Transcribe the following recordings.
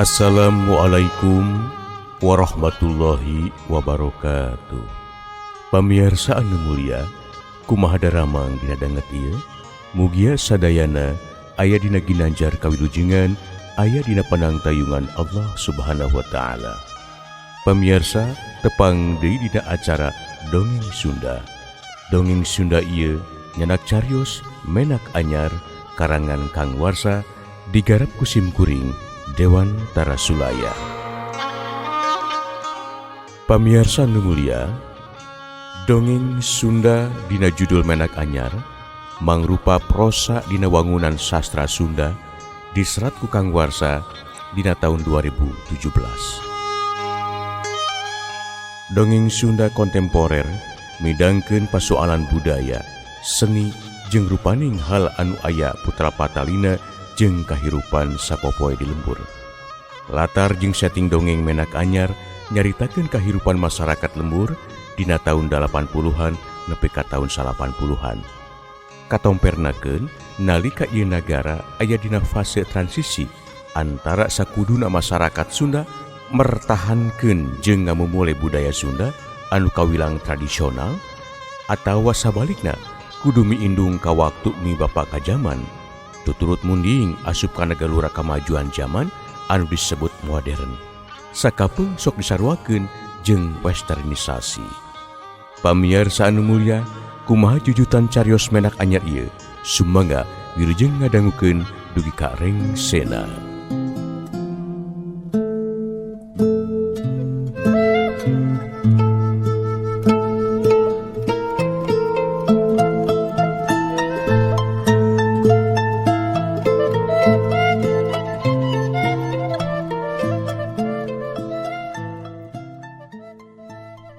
Assalamualaikum warahmatullahi wabarakatuh. Pamirsa anu mulia, kumaha daramang dina danget ieu? Mugia sadayana aya dina ginanjar kawilujengan, aya dina panangtayungan Allah Subhanahu wa taala. Pamirsa, tepang deui dina acara Dongeng Sunda. Dongeng Sunda ieu nyandak carios Menak Anyar karangan Kang Warsa, digarap ku sim kuring Dewan Tarasulaya. Pamiarsa nu mulia, dongeng Sunda dina judul Menak Anyar mangrupa prosa dina wangunan sastra Sunda diserat ku Kang Warsa dina tahun 2017. Dongeng Sunda kontemporer midangkeun pasoalan budaya, seni jeung rupaning hal anu aya putra patalina jeung kahirupan sapopoe di lembur. Latar jeung setting dongeng Menak Anyar nyaritakeun kahirupan masyarakat lembur dina tahun 80-an nepi ka tahun 90-an. Katompernakeun nalika ieu nagara aya dina fase transisi antara sakuduna masyarakat Sunda mertahankeun jeung ngamumule budaya Sunda anu kawilang tradisional atawa sabalikna kudu miindung ka waktu mibapa ka jaman tuturut munding asup kana galura kamajuan zaman anu disebut modern. Sakapeung sok disaruakeun jeung westernisasi. Pamiarsa anu mulia, kumaha jujutan carios Menak Anyar ieu? Sumangga wilujeng ngadangukeun dugi ka rengsena.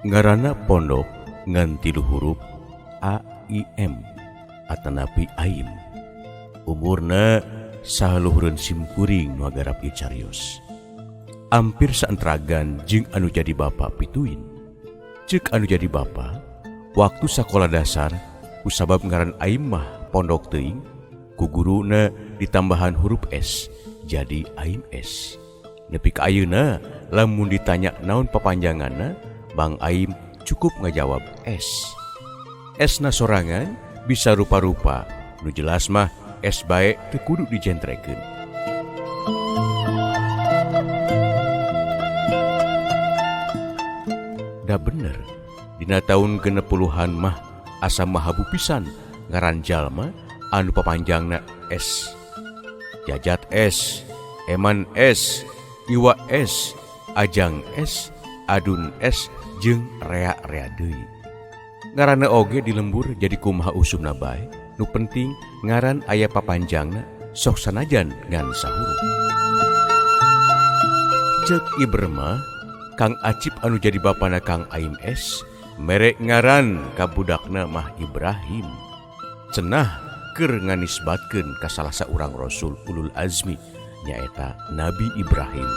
Ngaranna pondok ngan tilu huruf AIM atanapi Aim. Umurna saluhureun simkuring nu agarap ieu carios. Ampir saentragan jeung anu jadi bapa pituin. Ceuk anu jadi bapa, waktu sakola dasar kusabab ngaran Aim mah pondok teuing, ku guruna ditambahan huruf S jadi Aim S. Nepi ka ayeuna lamun ditanya naon papanjanganna, Bang Aim cukup ngajawab S. S na sorangan bisa rupa-rupa, nu jelas mah S bae teu kudu dijentrekeun. Da bener, dina taun 60-an mah asa mahabu pisan ngaran jalma anu papanjangna S. Jajat S, Eman S, Iwa S, Ajang S, Adun S, jeung rea-rea deui. Ngaranna oge di lembur jadi kumaha usumna bae, nu penting ngaran aya papanjangna sok sanajan ngan sahurup. Ceuk Ibrema, Kang Acip anu jadi bapana Kang Aim S, mere ngaran ka budakna mah Ibrahim. Cenah keur nganisbatkeun ka salah saurang rasul ulul azmi nyaeta Nabi Ibrahim.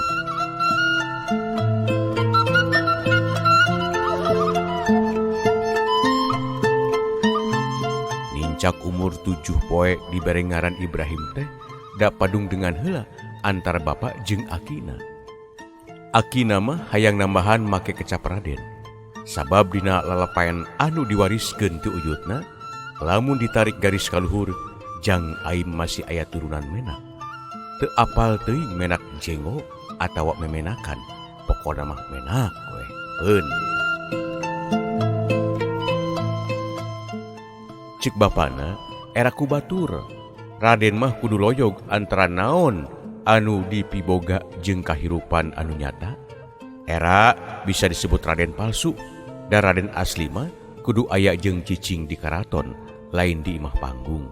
Nincak umur 7 poe dibere ngaran Ibrahim teh da padung dengan heula antara bapak jeung akina. Akina mah hayang nambahan make kecap Raden. Sabab dina lalapayan anu diwariskeun ti uyutna, lamun ditarik garis kaluhur jang Aim masih aya turunan menak. Teu apal teuing menak jenggo atawa memenakan, pokona mah menak we. Eun. Cek bapana era ku batur. Raden mah kudu loyog antara naon anu dipiboga jeung kahirupan anu nyata. Era bisa disebut Raden palsu dan Raden asli mah kudu aya jeung cicing di karaton lain di imah panggung.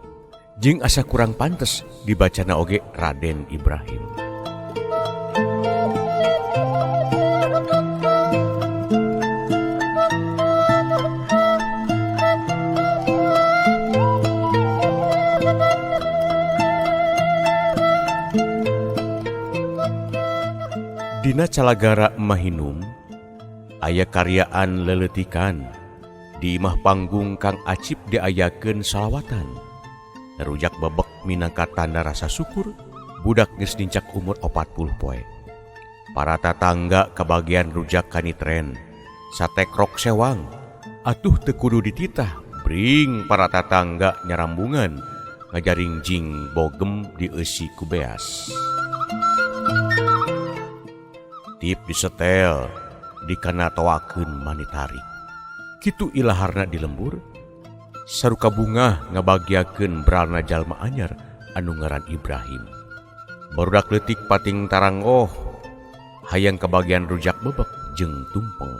Jeung asa kurang pantes dibacana oge Raden Ibrahim. Dina calagara Mahinum aya karyaan leletikan di imah panggung Kang Acip diayakeun salawatan. Rujak bebek minangka tanda rasa syukur budak geus nincak umur 40 poe. Para tatangga kabagian rujak kanitren, satekrok sewang, atuh teu kudu dititah bring para tatangga nyarambungan ngajaringjing bogem dieusi ku beas. Tip disetel dikanatoakeun manitarik. Kitu ilaharna di lembur, saruka bungah ngabagiakeun bralna jalma anyar anu ngaran Ibrahim. Barudak leutik pating taranggoh hayang kabagian rujak bebek jeung tumpeng.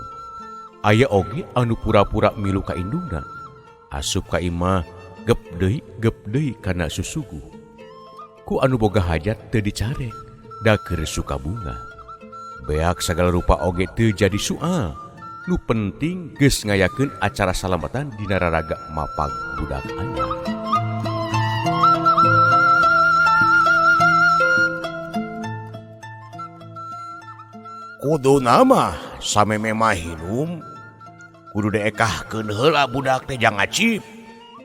Aya oge anu pura-pura milu ka indungna. Asup ka imah gep deui kana susuguh. Ku anu boga hajat teu dicarek, da keur suka bunga. Beak sagala rupa oge teu jadi soal. Nu penting geus ngayakeun acara salamatan dina raraga mapag budak anyar. Kuduna mah sameme mah hinum kudu diekahkeun heula budak teh jang Acip.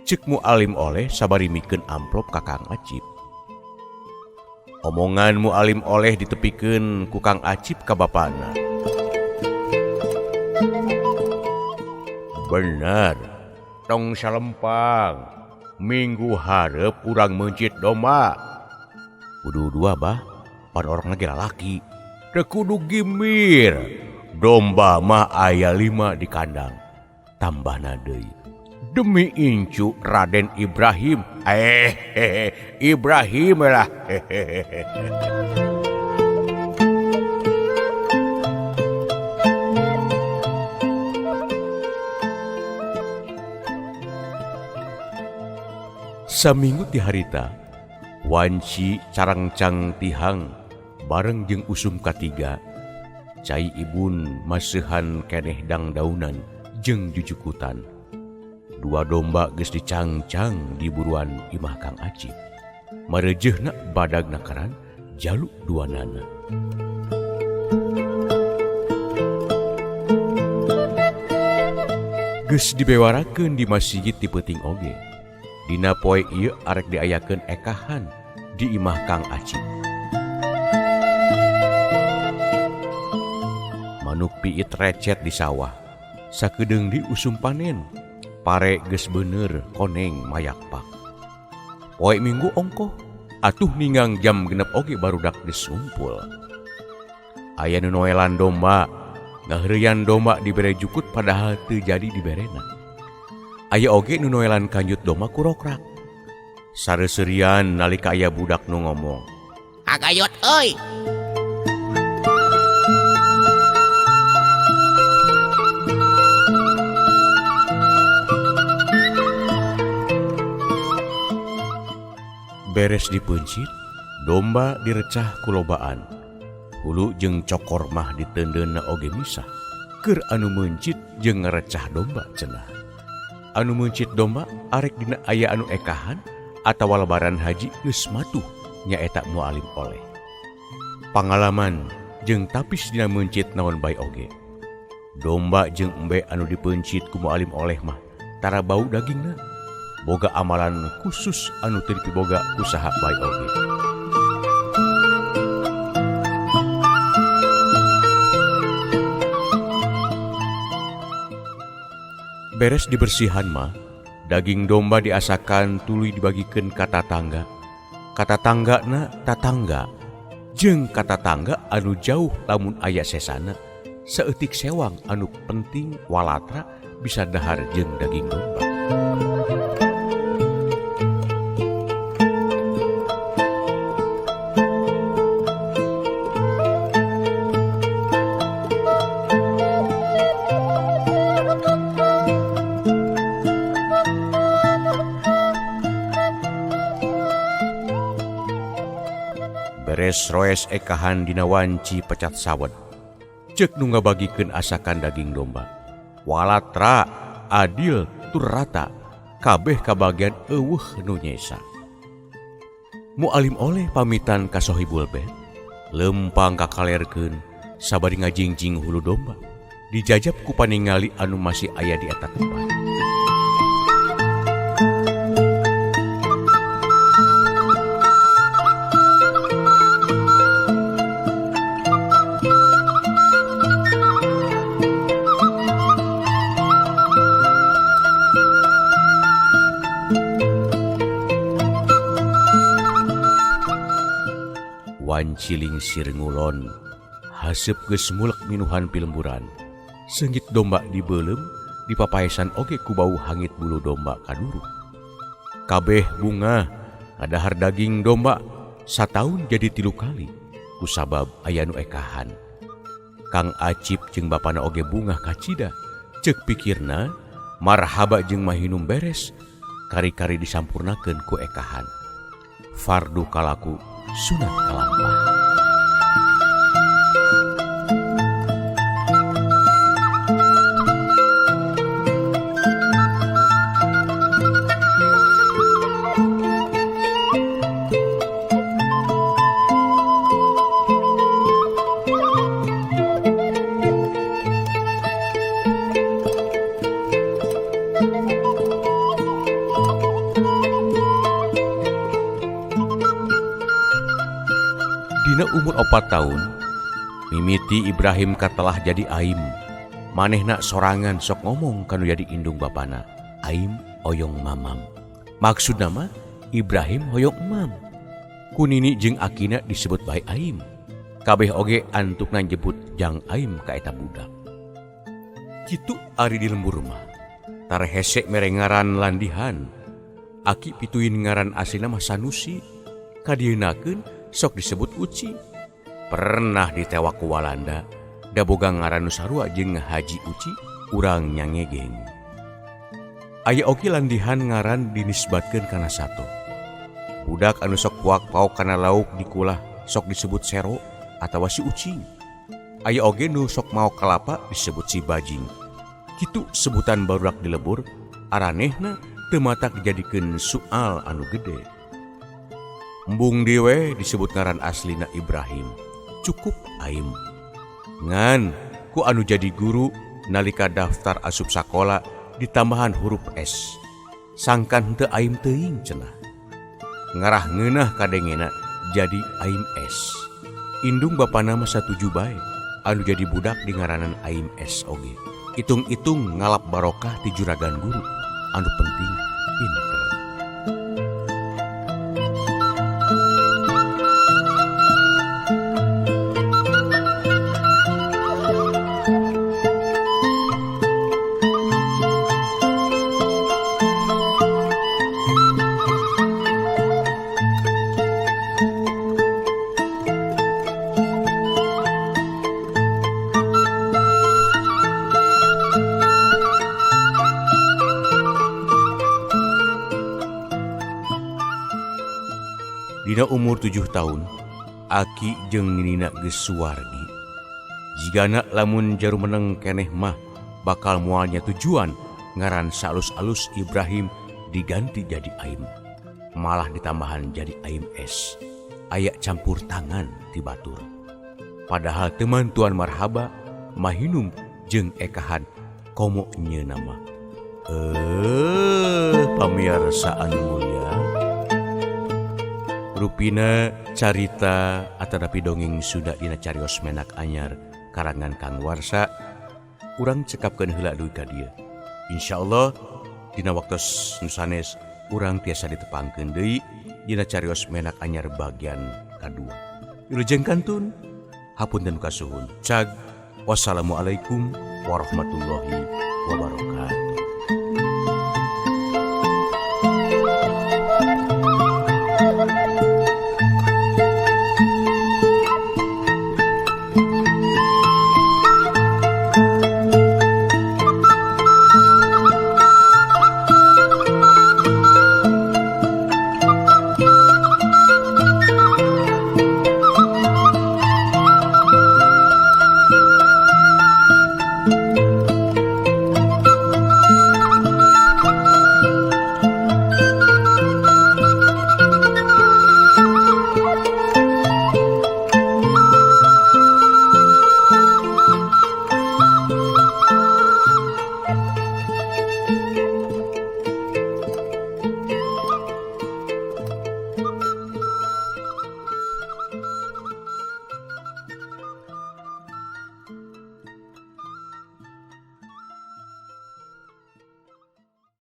Ceuk mualim oleh sabari mikeun amplop ka Kang Acip. Omongan mualim oleh ditepikeun ku Kang Acip ka bapana. Bener, tong salempang. Minggu hareup urang meuncit domba. Kudu dua bah, pan orang lagi lalaki. Teu kudu gimir. Domba mah aya 5 di kandang. Tambahna deui. Demi incu Raden Ibrahim. Ibrahim lah. Saminggu ti harita, wanci carangcang tihang bareng jeung usum katiga, cai ibun maseuhan keneh dangdaunan jeung jujukutan. Dua domba geus dicangcang di buruan imah Kang Acip. Marejeuhna badag nakaran jalu duanana. Geus dibewarakeun di masjid ti peuting oge. Dina poe ieu arek diayakeun ekahan di imah Kang Acip. Manuk piit recet di sawah, sakedeung di usum panen, pare geus beuneur koneng mayakpak. Poe Minggu ongkoh, atuh ninggang jam 6 oge barudak geus ngumpul. Aya nu noelan domba, ngaheureuyan domba dibere jukut padahal teu jadi diberena. Aya oge nu noelan kanjut domba ku rokrak. Sareuserian nalika aya budak nu ngomong, "Agayot euy." Beres dipeuncit, domba direcah ku lobaan. Hulu jeung cokor mah diteundeunna oge misah. Keur anu meuncit jeung ngarecah domba cenah. Anu meuncit domba arek dina aya anu ekahan atawa lebaran haji geus matuh nyaeta mualim oleh. Pangalaman jeung tapis dina meuncit naon bae oge. Domba jeung embe anu dipeuncit ku mualim oleh mah tara bau dagingna. Boga amalan khusus anu teu dipiboga ku saha bae oge. Beres dibersihan mah, daging domba diasakan tuluy dibagikeun ka tatangga. Ka tatanggana tatangga, jeung ka tatangga anu jauh lamun aya sesana, saeutik sewang anu penting walatra bisa dahar jeung daging domba. Beres roes ekahan dina wanci pecat sawed. Ceuk nu ngabagikeun asakan daging domba. Walatra adil tur rata, kabeh kabagian eueuh nu nyesa. Mualim oleh pamitan ka Sohibul Bait, lempang kakalerkeun sabari ngajingjing hulu domba. Dijajab ku paningali anu masih aya di eta tempat. Kapan cilingsir ngulon haseup geus mulek minuhan pilemburan. Seungit domba dibeuleum dipapaesan oge ku bau hangit bulu domba kaduru. Kabeh bunga ngadahar daging domba sataun jadi 3 kali kusabab aya nu ekahan. Kang Acip jeung bapana oge bungah kacida. Ceuk pikirna marhaba jeung mahinum beres kari-kari disampurnakeun ku ekahan. Fardu kalaku sunat kalampah. Dina umur 4 tahun, mimiti Ibrahim katelah jadi aim. Manehna sorangan sok ngomong kanu jadi indung bapana. Aim oyong mamam. Maksudna mah Ibrahim hoyong emam. Ku nini jeung akina disebut bae aim. Kabeh oge antukna nyebut jang aim ka eta budak. Kitu ari di lembur mah. Tara hese mere ngaran landihan. Aki pituin ngaran aslina mah Sanusi. Kadieunakeun sok disebut Uci. Pernah ditewak ku Walanda, da boga ngaran nu sarua jeung Haji Uci, urang nyangegeng. Aya oge landihan ngaran dinisbatkeun kana sato. Budak anu sok puak-paok kana lauk dikulah sok disebut sero atawa si ucing. Aya oge nu sok maok kalapa disebut si bajing. Kitu sebutan barudak dilebur, aranehna teu matak dijadikeun soal anu gede. Embung dewe disebut ngaran aslina Ibrahim, cukup aim. Ngan ku anu jadi guru nalika daftar asup sakola ditambahan huruf S. Sangkan henteu aim teuing cenah. Ngarah ngeunah kadengena jadi aim S. Indung bapana mah satuju bae anu jadi budak di ngaranan aim S oge. Itung-itung ngalap barokah ti juragan guru, anu penting pinter. Dina umur 7 tahun, Aki jeung Ninina geus suwargi. Jigana lamun jaru meneng keneh mah bakal moalnya tujuan ngaran salus-alus Ibrahim diganti jadi Aim. Malah ditambahan jadi Aim S. Aya campur tangan ti batur. Padahal teman tuan marhaba mahinum jeung ekahan komo nyeuna mah. Pamiarsa anu mulia. Rupina carita atanapi dongeng Sunda dina carios menak anyar karangan Kang Warsa urang cekapkeun heula dugi ka dieu. Insyaallah dina waktos nu sanes urang tiasa ditepangkeun deui dina carios menak anyar bagian kadua. Wilujeng kantun, hapunten kasuhun. Cag, wassalamualaikum warahmatullahi wabarakatuh.